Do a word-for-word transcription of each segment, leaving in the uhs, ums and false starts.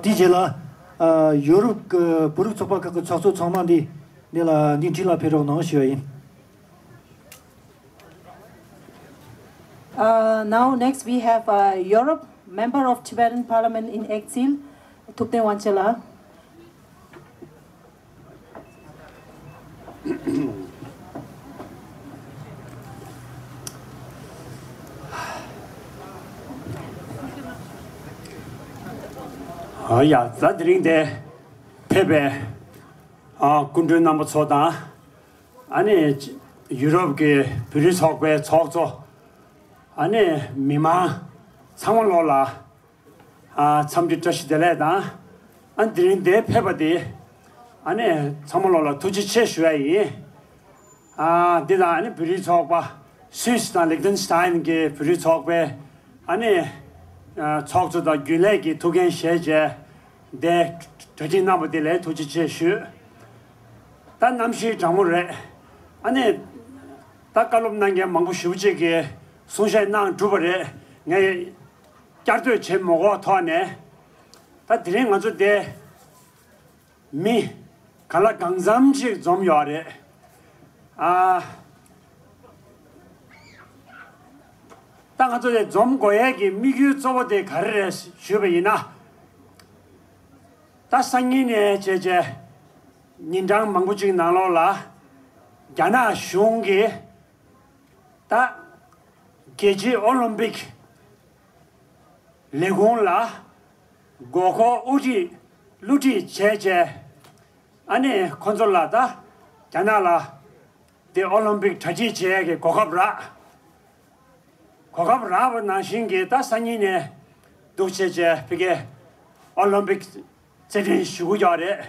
དེའི་རྗེས་ལ་ཨ་ཡོ་རོབ་ཀྱི་བོད་རིགས་ཚོགས་པ་ཁག་གི་ཚོགས་གཙོ་ཚང་མ་འདི་འདི་ལ་འདི་འཁྲིས་ལ་ཕེབས་རོགས་གནང་ཞུ་བ་ཡིན། Uh, now next we have a Europe member of Tibetan Parliament in exile, Thupten Wangchuk. ཨ་ཡ། ད་དེ་རིང་འདིར་ཕེབས་པའི་ཨ་སྐུ་མགྲོན་རྣམ་པ་ཚོ་དང་། ཨ་ནི་ཡུ་རོབ་ཀྱི་བོད་རིགས་ཚོགས་པའི་ཚོགས་གཙོ། ཨ་ནི་མི་མང་ཚང་མ་ལོག་ལ་ཨ་འཚམས་འདྲི་བཀྲ་ཤིས་བདེ་ལེགས་དང་། ཨ་དེ་རིང་འདིར་ཕེབས་པ་དེ་ཨ་ནི་ཚང་མ་ལོག་ལ་ཐུགས་རྗེ་ཆེ་ཞུ་ཡ་ཡིན། ཨ་འདི་དང་ཨ་ནི་བོད་རིགས་ཚོགས་པ། སུད་སི་དང་ལིག་ཏེན་སི་ཏཱན་གྱི་བོད་རིགས་ཚོགས་པའི་ཨ་ནི་ཨ་ཚོགས་གཙོ་དང་རྒྱུན་ལས་ཀྱི་ཐུགས་འགན་བཞེས་བྱས་འདིར་གྲ་སྒྲིག་གནང་བ་དེ་ལ་ཐུགས་རྗེ་ཆེ་ཞུ། ད་གནམ་གཤིས་གྲང་མོ་རེད། ཨ་ནི་ད་བཀའ་སློབ་གནང་མཁན་མང་པོ་ཞེ་པོ་ཅིག་གིས་གསུང་བཤད་གནང་གྲུབ་པ་རེད། ངས་བསྐྱར་ཟློས་བྱེད་མ་དགོས་ཐོག་ནས། ད་དེ་རིང་ང་ཚོ་འདིར་མི་གང་ལ་གང་འཚམ་ཅིག་འཛོམས་ཡོད་རེད། ཨ་ད་ང་ཚོ་འདིར་འཛོམས་དགོས་ཡས་ཀྱི་དམིགས་ཡུལ་གཙོ་བོ་དེ་ག་རེ་རེད་ཞུས་པ་ཡིན་ན། ད་སང་ཉིན་ནས་བྱས་བྱས་ཉིན་གྲངས་མང་པོ་ཅིག་ནང་ལོགས་ལ་རྒྱ་ནག་གཞུང་གིས་ད་རྒྱལ་སྤྱིའི་ཨོ་ལིམ་པིག་ལས་ཁུངས་ལ་དགོས་མཁོ་དབུ་ཁྲིད་བསླུ་ཁྲིད་བྱས་བྱས། ཨ་ནི་ཁོ་ཚོ་ལ་ད་རྒྱ་ནག་ལ་དེ་ཨོ་ལིམ་པིག་གྲ་སྒྲིག་བྱེད་ཡས་ཀྱི་གོ་སྐབས་རག་གོ་སྐབས་རག་པ་ནང་བཞིན་གྱི་ད་སང་ཉིན་ནས་འདུག་བྱས་བྱས་ཕ་གིའི་ཨོ་ལིམ་པིག་རྩེད་འགྲན་ཞུ་གི་ཡོད་རེད།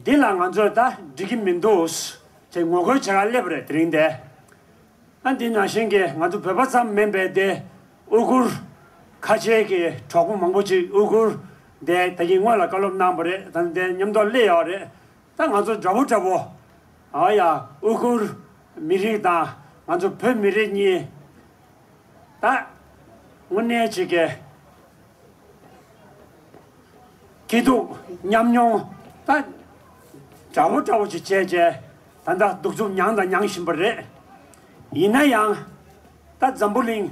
འདི་ལ་ང་ཚོས་ད་འགྲིག་གི་མི་འདུག་ཅེས་ངོ་རྒོལ་བྱེད་གར་སླེབས་པ་རེད། དེ་རིང་འདིར། ཨ་འདི་ནང་བཞིན་གྱི་ང་ཚོ་བོད་པ་ཙམ་མིན་པའི་དེ་ཨུ་གུར་ཁ་ཆེ་གི་གྲོགས་པོ་མང་པོ་ཅིག་ཨུ་གུར་དེ་ད་གིན་སྔོན་ལ་བཀའ་སློབ་གནང་བ་རེད། ད་འདི་མཉམ་དུ་སླེབས་ཡོད་རེད། ད་ང་ཚོ་འདྲ་པོ་འདྲ་པོ། ཨ་ཡ། ཨུ་གུར་མི་རིགས་དང་ང་ཚོ་བོད་མི་རིགས་གཉིས་ད་དངོས་གནས་ཅིག་གི་སྐྱིད་སྡུག་མཉམ་མྱོང་ད་འདྲ་པོ་འདྲ་པོ་ཅིག་བྱས་བྱས་ད་ལྟ་གདུག་རྩུབ་མྱངས་དང་མྱང་བཞིན་པ་རེད། ཡིན་ན་ཡང་ད་འཛམ་བུ་གླིང་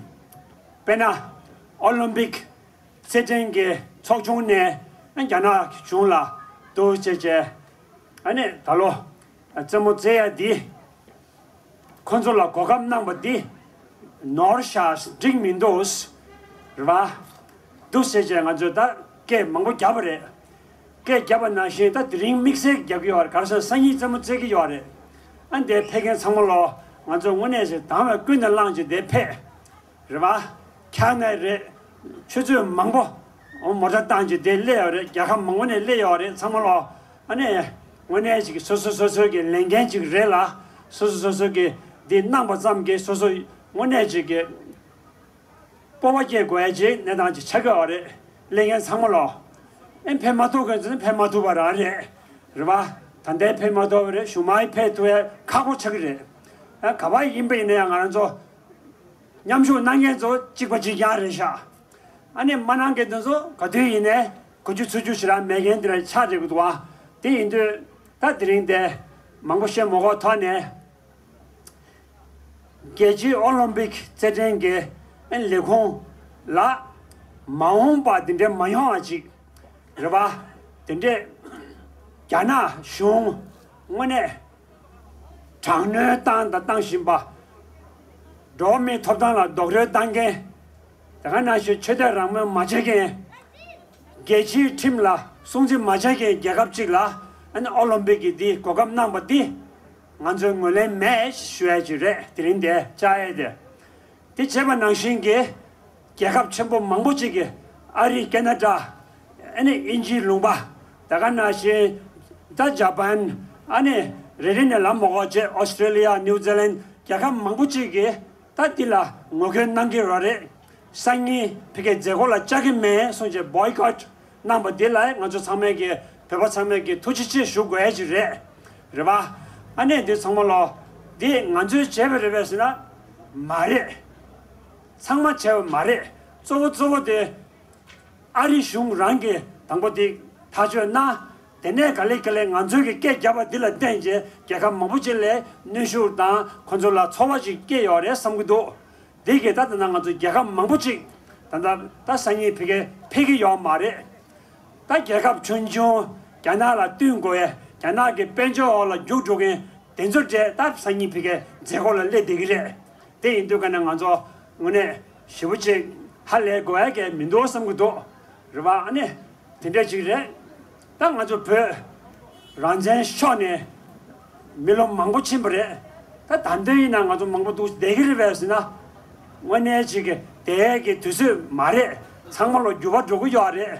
དཔེར་ན་ཨོ་ལིམ་པིག་རྩེད་འགྲན་གྱི་ཚོགས་ཆུང་ནས་རྒྱ་ནག་གཞུང་ལ་འདུག་བྱས་བྱས་ཨ་ནི་ད་ལོ་རྩེད་མོ་རྩེ་ཡ་འདི། ཁོ་ཚོ་ལ་གོ་སྐབས་གནང་བ་འདི་ནོར་ཤག་འགྲིག་མི་འདུག་རེད་པ། འདུག་ཟེར་བྱས་ང་ཚོས་ད་སྐད་མང་པོ་བརྒྱབ་པ་རེད། སྐད་བརྒྱབ་པ་ནང་བཞིན་ད་དེ་རིང་དམིགས་བསལ་བརྒྱབ་ཀྱི་ཡོད་རེད། ག་རེ་ཟེར་ན་སང་ཉིན་རྩེད་མོ་རྩེ་གི་ཡོད་རེད། ཨ་འདིར་ཕེབས་མཁན་ཚང་མ་ལོ་ང་ཚོ་དངོས་གནས་ཞིག་དང་བའི་ཀུན་ནས་བསླངས་ཀྱི་འདིར་ཕེབས། རེད་པ། ཁ་ནས་རེད། ཆུ་ཚོད་མང་པོ་མོ་ཊ་བཏང་ཅིག་དེ་སླེབས་ཡོད་རེད། རྒྱལ་ཁབ་མང་པོ་ནས་སླེབས་ཡོད་རེད། ཚང་མ་ལོ་ཨ་ནི་དངོས་གནས་ཅིག་སོ་སོ་སོ་སོའི་གི་ལས་འགན་ཅིག་རེད་ལ། སོ་སོ་སོ་སོའི་གི་འདི་གནང་པ་ཙམ་གྱིས་སོ་སོ་དངོས་གནས་ཅིག་གི་སྤོབས་པ་སྐྱེ་དགོས་ཡ་ཅིག་གནས་སྟངས་ཅིག་ཆགས་ཀྱི་ཡོད་རེད། སླེབས་མཁན་ཚང་མ་ལོ་ཨེ་ཕེབས་མ་ཐུབ་མཁན་ཚོ་ནི་ཕེབས་མ་ཐུབ་པ་རང་རེད། རེད་པ། ད་ལྟའི་ཕེབས་མ་ཐུབ་པ་རེད། གཞུག་མའི་ཕེབས་ཐུབ་ཡ་ཁག་པོ་ཆགས་ཀྱི་རེད། ཨ་ག་པར་ཡིན་པ་ཡིན་ན་ཡང་ང་རང་ཚོ་མཉམ་ཞུགས་གནང་མཁན་ཚོ་གཅིག་པ་གཅིག་རྐྱང་རེད་ཤག་ཨ་ནི་མ་གནང་མཁན་དེ་ཚོ་ག་དུས་ཡིན་ནའི་དགུ་བཅུ་ཚུར་བཅུ་ཞེ་དྲག་མེད་མཁན་དེ་འདྲ་ཆགས་བསྡད་ཀྱི་འདུག་ཨ་དེ་ཡིན་དུས་ད་དེ་རིང་དེ་མང་པོ་བཤད་མ་དགོས་ཐོག་ནས། རྒྱལ་སྤྱིའི་ཨོ་ལིམ་པིག་རྩེད་འགྲན་གྱི་ལས་ཁུངས་ལ་མ་འོངས་པ་འདི་འདྲ་མ་ཡོང་བ་ཅིག་རེད་པ། དེ་འདྲས་རྒྱ་ནག་གཞུང་དངོས་གནས་དྲག་གནོན་བཏང་དང་བཏང་བཞིན་པ། འགྲོ་བ་མིའི་ཐོབ་ཐང་ལ་རྡོག་རོལ་བཏང་མཁན། དེ་ག་ནང་བཞིན་ཆོས་དད་རང་མོས་མ་བྱེད་མཁན། རྒྱལ་སྤྱིའི་ཁྲིམས་ལ་སྲུང་བརྩི་མ་བྱེད་མཁན་རྒྱལ་ཁབ་ཅིག་ལ་ཨ་ནི་ཨོ་ལིམ་པིག་གི་འདི་གོ་སྐབས་གནང་པ་འདི་ང་ཚོའི་ངོས་ལེན་མེད་ཞུ་ཡ་ཅིག་རེད། དེ་རིང་འདིར་བཅར་ཡས་དེ། དེ་བྱས་པ་ནང་བཞིན་གྱི་རྒྱལ་ཁབ་ཆེན་པོ་མང་པོ་ཅིག་གིས་ཨ་རི། ཁེ་ན་ཌ། ཨ་ནི་དབྱིན་ཇིའི་ལུང་པ། དེ་ག་ནང་བཞིན་ད་ཇ་པན། ཨ་ནི་རེ་རེ་ནས་ལབ་མ་དགོས་བྱས་ཨོ་སི་ཀྲེ་ལི་ཡ། ནིའུ་ཛི་ལན། རྒྱལ་ཁབ་མང་པོ་ཅིག་གིས་ད་འདི་ལ་ངོ་རྒོལ་གནང་གི་ཡོད་རེད། སང་ཉིན་ཕ་གིའི་མཛད་སྒོ་ལ་བཅར་གྱི་མེད་གསུངས་བྱས་བོའི་ཀོཊ་གནང་པ་འདི་ལ་ང་ཚོ་ཚང་མས་ཀྱི་བོད་པ་ཚང་མས་ཀྱི་ཐུགས་རྗེ་ཆེ་ཞུ་དགོས་ཡ་ཅིག་རེད། རེད་པ། ཨ་ནི་འདི་ཚང་མ་ལོ་འདི་ང་ཚོས་བྱས་པ་རེད་པས་ཟེར་ན་མ་རེད། ཚང་མ་བྱས་པ་མ་རེད། གཙོ་བོ་གཙོ་བོ་དེ་ ཨ་རི་གཞུང་རང་གིས་དང་པོ་དེ་ཐག་གཅོད་གནང་། དེ་ནས་ག་ལེ་ག་ལེ་ང་ཚོའི་གི་སྐད་རྒྱབ་པ་འདི་ལ་བརྟེན་བྱས་རྒྱལ་ཁབ་མང་པོ་ཅིག་ལ་གནོན་ཤུགས་དང་ཁོ་ཚོ་ལ་ཚོར་བ་ཅིག་སྐྱེས་ཡོད་རེད་བསམ་གྱི་འདུག་དེ་གིས་ད་ད་ལྟ་ང་ཚོ་རྒྱལ་ཁབ་མང་པོ་ཅིག་ད་ལྟ་ད་སང་ཉིན་ཕ་གིར་ཕེབས་ཀྱི་ཡོད་མ་རེད། ད་རྒྱལ་ཁབ་ཆུང་ཆུང་རྒྱ་ནག་ལ་བསྟུན་དགོས་ཡ། རྒྱ་ནག་གི་དཔལ་འབྱོར་འོག་ལ་རྒྱུགས་འགྲོ་མཁན་དེ་ཚོ་འདྲས་ད་སང་ཉིན་ཕ་གིའི་མཛད་སྒོ་ལ་སླེབས་བསྡད་ཀྱི་རེད། དེ་ཡིན་དུས་ཀ་ནས་ང་ཚོ་དངོས་གནས་ཞེ་པོ་ཅིག་ཧ་ལས་དགོས་ཡ་གི་མི་འདུག་བསམ་གྱི་འདུག་རེད་པ། ཨ་ནི་དེ་འདྲས་ཅིག་རེད། ད་ང་ཚོ་བོད་རང་བཙན་ཤོར་ནས་མི་ལོ་མང་པོ་ཕྱིན་པ་རེད། ད་ད་དུང་ཡིན་ན་ང་ཚོ་མང་པོ་འདུག་བསྡད་ཀྱི་རེད་པས་ཟེར་ན། དངོས་གནས་ཅིག་གི་དེའི་གི་དུས་ཚོད་མ་རེད། ཚང་མ་ལོ་འགྱུར་བ་འགྲོ་གི་ཡོད་རེད།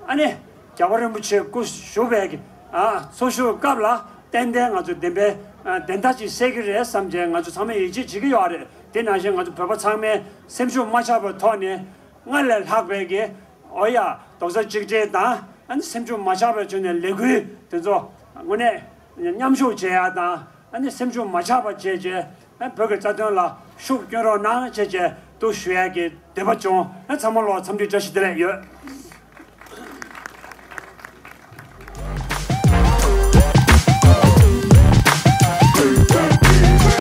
ཨ་ནི་རྒྱལ་བ་རིན་པོ་ཆེ་སྐུ་བཞུགས་པའི་གི་ཨ་འཚོ་བཞུགས་སྐབས་ལ་ཏན་ཏན་ང་ཚོ་བདེན་པའི་ཨ་བདེན་མཐའ་ཅིག་གསལ་གི་རེད་བསམ་བྱས་ང་ཚོ་ཚང་མས་ཡིད་ཆེས་བྱེད་ཀྱི་ཡོད་རེད། དེ་ནང་བཞིན་ང་ཚོ་བོད་པ་ཚང་མས་སེམས་ཤུགས་མ་ཆག་པའི་ཐོག་ནས་སྔར་ལས་ལྷག་པའི་གི་ཨོ་ཡ་རྡོག་རྩ་གཅིག་སྒྲིལ་དང་ཨ་ནི་སེམས་ཤུགས་མ་ཆག་པའི་ཐོག་ནས་ལས་འགུལ་དེ་ཚོ་དངོས་གནས་མཉམ་ཞུགས་བྱེད་ཡ་དང་ཨ་ནི་སེམས་ཤུགས་མ་ཆག་པ་བྱས་བྱས་ཨ་བོད་ཀྱི་རྩ་དོན་ལ་ཤུགས་སྐྱོན་རོགས་གནང་བྱས་བྱས་འདུག་ཞུ་ཡ་གི་འདོད་པ་བྱུང་། ཨ་ཚང་མ་ལོ་འཚམས་འདྲི་བཀྲ་ཤིས་བདེ་ལེགས་ཡོད།